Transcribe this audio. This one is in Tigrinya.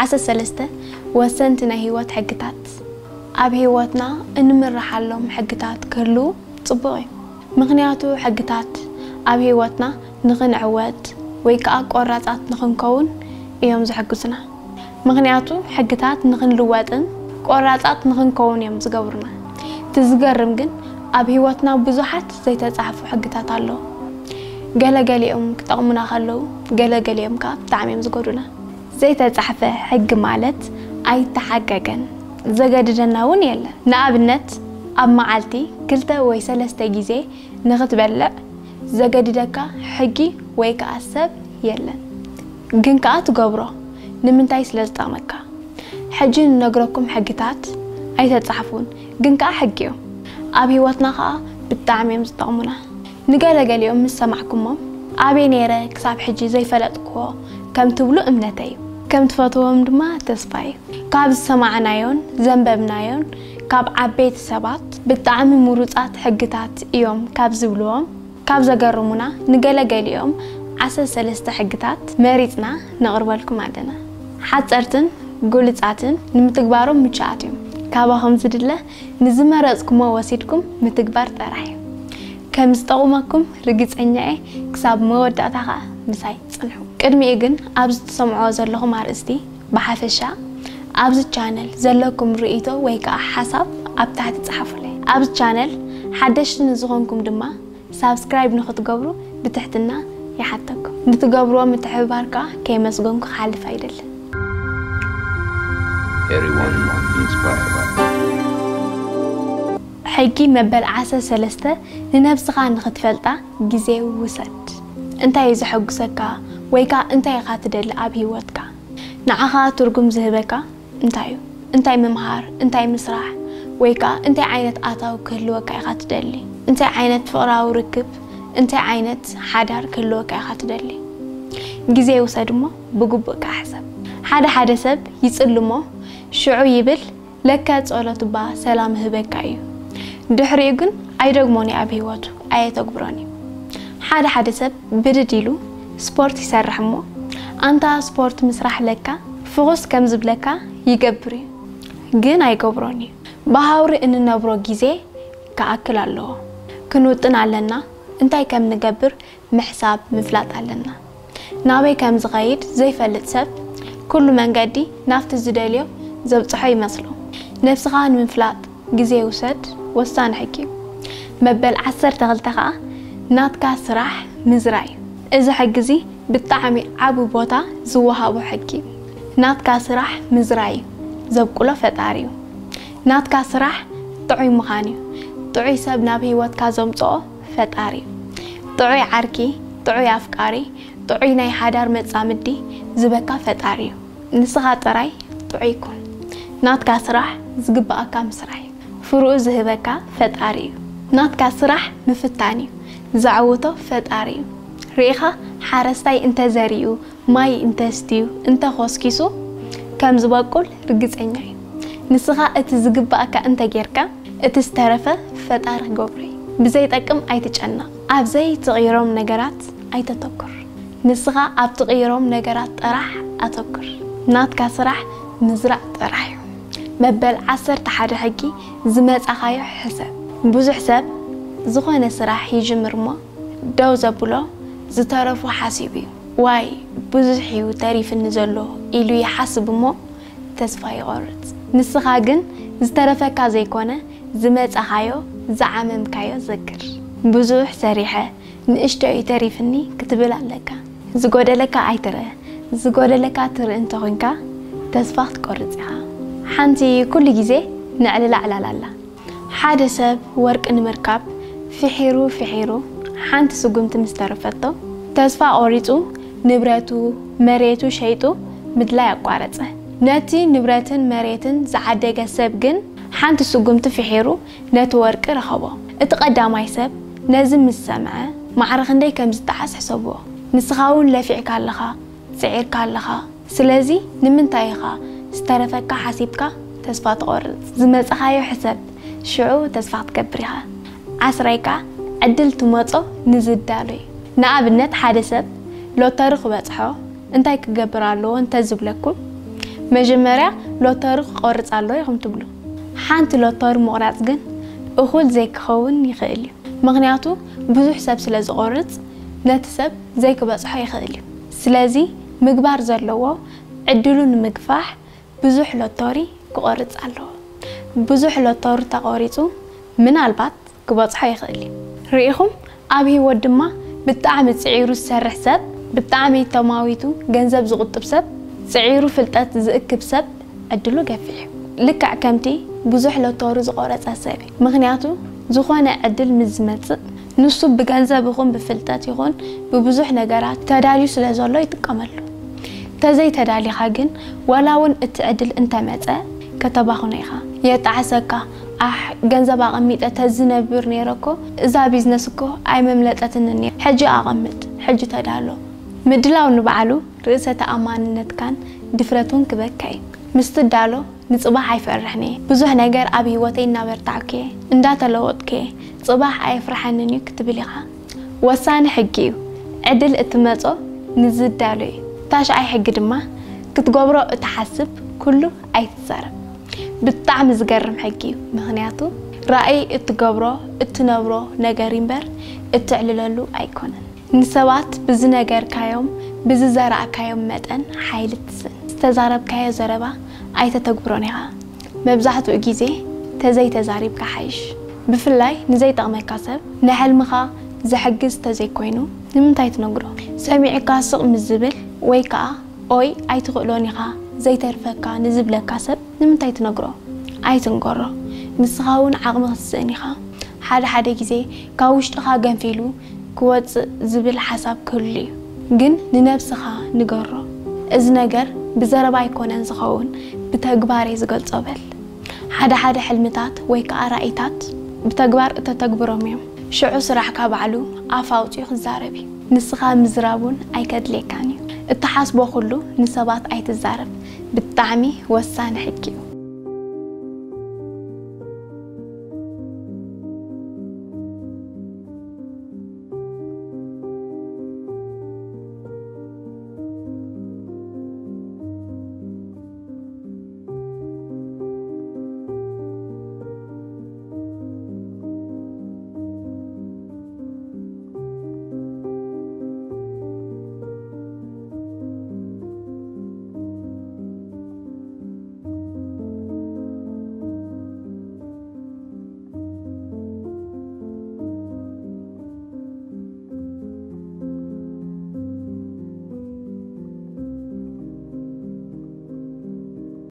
ዓሰርተ ሰለስተ ወሰንቲ ናይ ህይወት ሕግታት። ኣብ ህይወትና እንምርሓሎም ሕግታት ክህልዉ ጽቡቕ እዩ። ምኽንያቱ ሕግታት ኣብ ህይወትና ንኽንዕወት ወይ ከኣ ቆራጻት ንኽንከውን እዮም ዝሕግዙና። ምኽንያቱ ሕግታት ንኽንልወጥን ቆራጻት ንኽንከውን እዮም ዝገብሩና። እቲ ዝገርም ግን ኣብ ህይወትና ብዙሓት ዘይተጻሕፉ ሕግታት ኣለዉ። ገለገሊኦም ክጠቕሙና ከለዉ፣ ገለገሊኦም ከኣ ብጣዕሚ እዮም ዝጎዱና። ዘይተጻሕፈ ሕጊ ማለት ኣይተሓቀቀን፣ ዘገድደና እውን የለን። ንኣብነት ኣብ መዓልቲ ክልተ ወይ ሰለስተ ግዜ ንኽትበልዕ ዘገድደካ ሕጊ ወይ ከኣ ሰብ የለን። ግን ከኣ ትገብሮ። ንምንታይ? ስለ ዝጠቕመካ። ሕጂ ንነግረኩም ሕግታት ኣይተጻሕፉን፣ ግን ከኣ ሕጊ እዮም። ኣብ ህይወትና ከኣ ብጣዕሚ እዮም ዝጠቕሙና። ንገለገሊኦም ምስ ሰማዕኩሞም፣ ኣበይ ነይረ ክሳብ ሕጂ ዘይፈለጥክዎ ከም ትብሉ እምነተይ እዩ። ከም ትፈትዎም ድማ ተስፋ እዩ። ካብ ዝሰማዕናዮን ዘንበብናዮን ካብ ዓበይቲ ሰባት ብጣዕሚ ምሩጻት ሕግታት እዮም ካብ ዝብልዎም፣ ካብ ዘገርሙና ንገለገሊኦም ዓሰርተ ሰለስተ ሕግታት መሪጽና ነቕርበልኩም ኣለና። ሓጸርትን ግሉጻትን ንምትግባሮም ምቹኣት እዮም። ካባኹም ዝድለ ንዝመረጽኩሞ ወሲድኩም ምትግባር ጥራሕ እዩ። ከም ዝጠቕመኩም ርግጸኛ እየ። ክሳብ መወዳእታ ኸኣ ምሳይ ጽንሑ። ቅድሚኡ ግን ኣብዚ ትሰምዕዎ ዘለኹም ኣርእስቲ ብሓፈሻ ኣብዚ ቻነል ዘለኩም ርእይቶ ወይ ከኣ ሓሳብ ኣብ ታሕቲ ጸሓፉለይ። ኣብዚ ቻነል ሓደሽቲ ንዝኾንኩም ድማ ሳብስክራይብ ንኽትገብሩ ብትሕትና ይሓተኩም። ንትገብርዎ ምትሕብባር ከኣ ከየመስገንኩ ክሓልፍ ኣይደልን። Everyone inspired by ሕጊ መበል ዓሰርተ ሰለስተ ንነብስኻ ንኽትፈልጣ ግዜ ውሰድ። እንታይ እዩ ዘሐጉሰካ? ወይ ከኣ እንታይ ኢኻ ትደሊ ኣብ ህይወትካ? ንዓኻ ትርጉም ዝህበካ እንታይ እዩ? እንታይ ምምሃር? እንታይ ምስራሕ? ወይ ከኣ እንታይ ዓይነት ኣታዊ ክህልወካ ኢኻ ትደሊ? እንታይ ዓይነት ፍቕራዊ ርክብ? እንታይ ዓይነት ሓዳር ክህልወካ ኢኻ ትደሊ? ግዜ ውሰድ እሞ ብግቡእ ከኣ ሕሰብ። ሓደ ሓደ ሰብ ይጽሊ እሞ ሽዑ ይብል፣ ለካ ጸሎት እባ ሰላም ይህበካ እዩ። ድሕሪኡ ግን ኣይደግሞን እዩ ኣብ ህይወቱ፣ ኣየተግብሮን እዩ። ሓደ ሓደ ሰብ ብድድ ኢሉ ስፖርት ይሰርሕ እሞ፣ ኣንታ ስፖርት ምስራሕ ለካ ፍኹስ ከም ዝብለካ ይገብር እዩ፣ ግን ኣይገብሮን እዩ። ብሃውሪ እንነብሮ ግዜ ክኣክል ኣለዎ። ክንውጥን ኣለና፣ እንታይ ከም ንገብር ምሕሳብ ምፍላጥ ኣለና። ናበይ ከም ዝኸይድ ዘይፈልጥ ሰብ፣ ኩሉ መንገዲ ናብቲ ዝደልዮ ዘብጽሖ ይመስሎ። ነብስኻ ንምፍላጥ ግዜ ውሰድ፣ ወሳኒ ሕጊ እዩ። መበል ዓሰርተ ክልተ ከኣ ናትካ ስራሕ ምዝራይ እዩ። እዚ ሕጊ እዚ ብጣዕሚ ዓቢ ቦታ ዝወሃቦ ሕጊ እዩ። ናትካ ስራሕ ምዝራይ እዩ፣ ዘብቁሎ ፈጣሪ እዩ። ናትካ ስራሕ ጥዑይ ምዃን እዩ። ጥዑይ ሰብ ናብ ህይወትካ ዘምጽኦ ፈጣሪ እዩ። ጥዑይ ዓርኪ፣ ጥዑይ ኣፍቃሪ፣ ጥዑይ ናይ ሓዳር መጻምዲ ዝህበካ ፈጣሪ እዩ። ንስኻ ጥራይ ጥዑይ ኩን። ናትካ ስራሕ ዝግብኣካ ምስራሕ እዩ። ፍርኡ ዝህበካ ፈጣሪ እዩ። ናትካ ስራሕ ምፍታን እዩ። ዘዕውቶ ፈጣሪ እዩ። ርኢኻ፣ ሓረስታይ እንተዘሪኡ፣ ማይ እንተስትዩ፣ እንተኾስኪሱ፣ ከም ዝበቁል ርግጸኛ እዩ። ንስኻ እቲ ዝግብኣካ እንተጌርካ፣ እቲ ዝተረፈ ፈጣሪ ክገብሮ እዩ። ብዘይጠቅም ኣይትጨነቕ። ኣብ ዘይትቕይሮም ነገራት ኣይተተኩር። ንስኻ ኣብ ትቕይሮም ነገራት ጥራሕ ኣተኩር። ናትካ ስራሕ ምዝራእ ጥራሕ እዩ። መበል ዓሰርተ ሓደ ሕጊ ዝመጻኻዮ ሕሰብ። ብዙሕ ሰብ ዝኾነ ስራሕ ይጅምር እሞ ደው ዘብሎ ዝተረፉ ሓሲቡ እዩ። ዋይ፣ ብዙሕ እዩ ተሪፍኒ ዘሎ ኢሉ ይሓስብ እሞ ተስፋ ይቖርጽ። ንስኻ ግን ዝተረፈካ ዘይኮነ ዝመጻኻዮ፣ ዝዓመምካዮ ዘክር። ብዙሕ ሰሪሐ ንእሽቶ እዩ ተሪፍኒ ክትብል ኣለካ። ዝጎደለካ ኣይትርእ። ዝጎደለካ ትርኢ እንተኾይንካ ተስፋ ክትቆርጽ ኢኻ። ሓንቲ ኩሉ ግዜ ነዕልላ ዕላል ኣላ። ሓደ ሰብ ወርቂ ንምርካብ ፍሒሩ ፍሒሩ ሓንቲ ስጉምቲ ምስ ተረፈቶ ተስፋ ቆሪጹ ንብረቱ፣ መሬቱ ሸይጡ ምድላይ ኣቋረጸ። ነቲ ንብረትን መሬትን ዝዓደገ ሰብ ግን ሓንቲ ስጉምቲ ፍሒሩ ነቲ ወርቂ ረኸቦ። እቲ ቀዳማይ ሰብ ነዚ ምስ ሰምዐ ማዕረ ክንደይ ከም ዝጠዓስ ሕሰብዎ። ንስኻ እውን ለፊዕካ ኣለኻ፣ ጽዒርካ ኣለኻ። ስለዚ ንምንታይ ኢኻ ዝተረፈካ ሓሲብካ ተስፋ ትቖርጽ? ዝመጻኻዮ ሕሰብ፣ ሽዑ ተስፋ ክትገብር ኢኻ። ዓስራይ ከኣ ዕድል ትመጾ ንዝዳሎ እዩ። ንኣብነት ሓደ ሰብ ሎተሪ ክበጽሖ እንታይ ክገብር ኣለዎ እንተዝብለኩም፣ መጀመርያ ሎተሪ ክቆርጽ ኣሎ ኢኹም ትብሉ። ሓንቲ ሎተሪ ምቑራጽ ግን እኹል ዘይክኸውን ይኽእል እዩ። ምኽንያቱ ብዙሕ ሰብ ስለ ዝቆርጽ ነቲ ሰብ ዘይክበጽሖ ይኽእል እዩ። ስለዚ ምግባር ዘለዎ ዕድሉ ንምግፋሕ ብዙሕ ሎተሪ ክቆርጽ ኣለዎ። ብዙሕ ሎተሪ ተቆሪጹ ምናልባት ክበጽሖ ይኽእል እዩ። ርኢኹም ኣብ ህይወት ድማ ብጣዕሚ ጽዒሩ ዝሰርሕ ሰብ፣ ብጣዕሚ ተማዊቱ ገንዘብ ዝቁጥብ ሰብ፣ ጽዒሩ ፍልጠት ዝእክብ ሰብ ዕድሉ ገፊሕ እዩ። ልክዕ ከምቲ ብዙሕ ሎተሪ ዝቆረጸ ሰብ እዩ። ምኽንያቱ ዝኾነ ዕድል ምስ ዝመጽእ ንሱ ብገንዘብ ይኹን ብፍልጠት ይኹን ብብዙሕ ነገራት ተዳልዩ ስለ ዘሎ ይጥቀመሉ። ተዘይ ተዳሊኻ ግን ዋላ እውን እቲ ዕድል እንተመጸ ከተባኽኖ ኢኻ። የጣዕሰካ፣ ኣሕ ገንዘብ ኣቐሚጠ ተዝነብር ነይረ እኮ እዛ ቢዝነስ እኮ ኣይመምለጠትንን ነይራ። ሕጂ ኣቐምጥ፣ ሕጂ ተዳሎ። ምድላው ንባዕሉ ርእሰ ተኣማንነትካን ድፍረቱን ክበካ እዩ። ምስ ትዳሎ ንጽባሕ ኣይፈርሕን እየ። ብዙሕ ነገር ኣብ ህይወተይ እናበርታዕኩ እየ፣ እንዳተለወጥኩ እየ። ጽባሕ ኣየፍርሓንን እዩ ክትብል ኢኻ። ወሳኒ ሕጊ እዩ ዕድል እትመጾ ንዝዳሎ እዩ። ታሽዓይ ሕጊ ድማ ክትገብሮ እትሓስብ ኩሉ ኣይትዛረብ። ብጣዕሚ ዝገርም ሕጊ እዩ፣ ምኽንያቱ ራእይ እትገብሮ እትነብሮ ነገር እምበር እትዕልለሉ ኣይኮነን። ንሰባት ብዝነገርካዮም ብዝዘራእካዮም መጠን ሓይሊ ትስእን። ዝተዛረብካዮ ዘረባ ኣይተተግብሮን ኢኻ። መብዛሕትኡ ግዜ ተዘይተዛሪብካ ሓይሽ። ብፍላይ ንዘይጠቕመካ ሰብ ንሕልምኻ ዝሕግዝ ተዘይኮይኑ ንምንታይ ትነግሮ? ሰሚዑካ ስቕ ምስ ዝብል ወይ ከኣ ኦይ ኣይትኽእሎን ኢኻ ዘይተርፈካ ንዝብለካ ሰብ ንምንታይ ትነግሮ? ኣይትንገሮ። ንስኻ እውን ዓቕሚ ክትስእን ኢኻ። ሓደ ሓደ ግዜ ካብ ውሽጥኻ ገንፊሉ ክወጽእ ዝብል ሓሳብ ክህሉ እዩ። ግን ንነብስኻ ንገሮ። እዚ ነገር ብዘረባ ኣይኮነን ዝኸውን፣ ብተግባር እየ ዝገልጾ በል። ሓደ ሓደ ሕልምታት ወይ ከኣ ራእይታት ብተግባር እተተግብሮም እዮም። ሽዑ ስራሕካ ባዕሉ ኣፍ ኣውጺኡ ክዛረብ እዩ። ንስኻ ምዝራብ እውን ኣይከድልየካን እዩ። እትሓስቦ ኩሉ ንሰባት ኣይትዛረብ። ብጣዕሚ ወሳኒ ሕጊ እዩ።